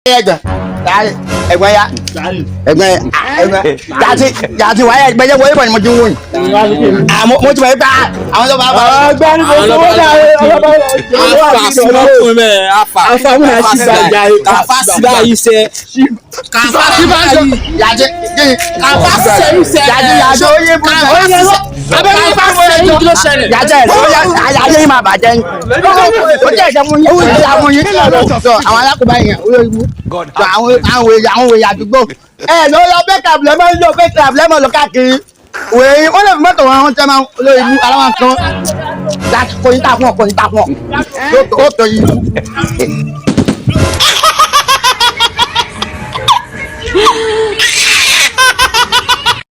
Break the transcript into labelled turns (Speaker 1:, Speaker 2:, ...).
Speaker 1: Ẹ̀gbọ́n, ẹ̀gbọ́n ya, ẹ̀gbọ́n, ẹ̀gbọ́n yàtí yàtí wáyé, ẹ̀gbọ́n yẹ wọlé bọ̀ ni mo ti ń wò yìí. Àmọ́ mo ti mọ̀ pé àwọn tó bá bá.
Speaker 2: Ọ̀gbẹ́ni, kò sówó dàrú ọlọ́ba.
Speaker 3: Afa síbáyé mẹ afa.
Speaker 2: Afa mú àṣìbá jàre.
Speaker 3: Kàfa síbáyé sẹ. Kàfa síbáyé.
Speaker 1: Yàtí
Speaker 3: Kàfa sẹ́yìn sẹ.
Speaker 1: Yàtí yàtí ó yé bú.
Speaker 3: Kàfa sẹ́yìn, kí ló ṣẹlẹ̀?
Speaker 1: Yàtí ẹ̀ yàtí yìí máa bàjẹ́ ni. Ó jẹ́ ìjẹ́ fún yín, ó jẹ́ fún yín. Àwọn alákòóbá yẹn, ó yẹ ibú. Àwọn wèrè àdúgbò. Ẹ lọ lọ bẹ́ẹ̀ kàbìlẹ̀ máa ń lọ bẹ́ẹ̀ kàbìlẹ̀ máa lọ káàkiri. Wèrè wọ́n lè fi mọ́tò wọn tẹ́ máa lórí ibú aláwọ̀ kan. Kò ní ta fún ọ, kò ní ta fún ọ. Ó tọ́ yìí.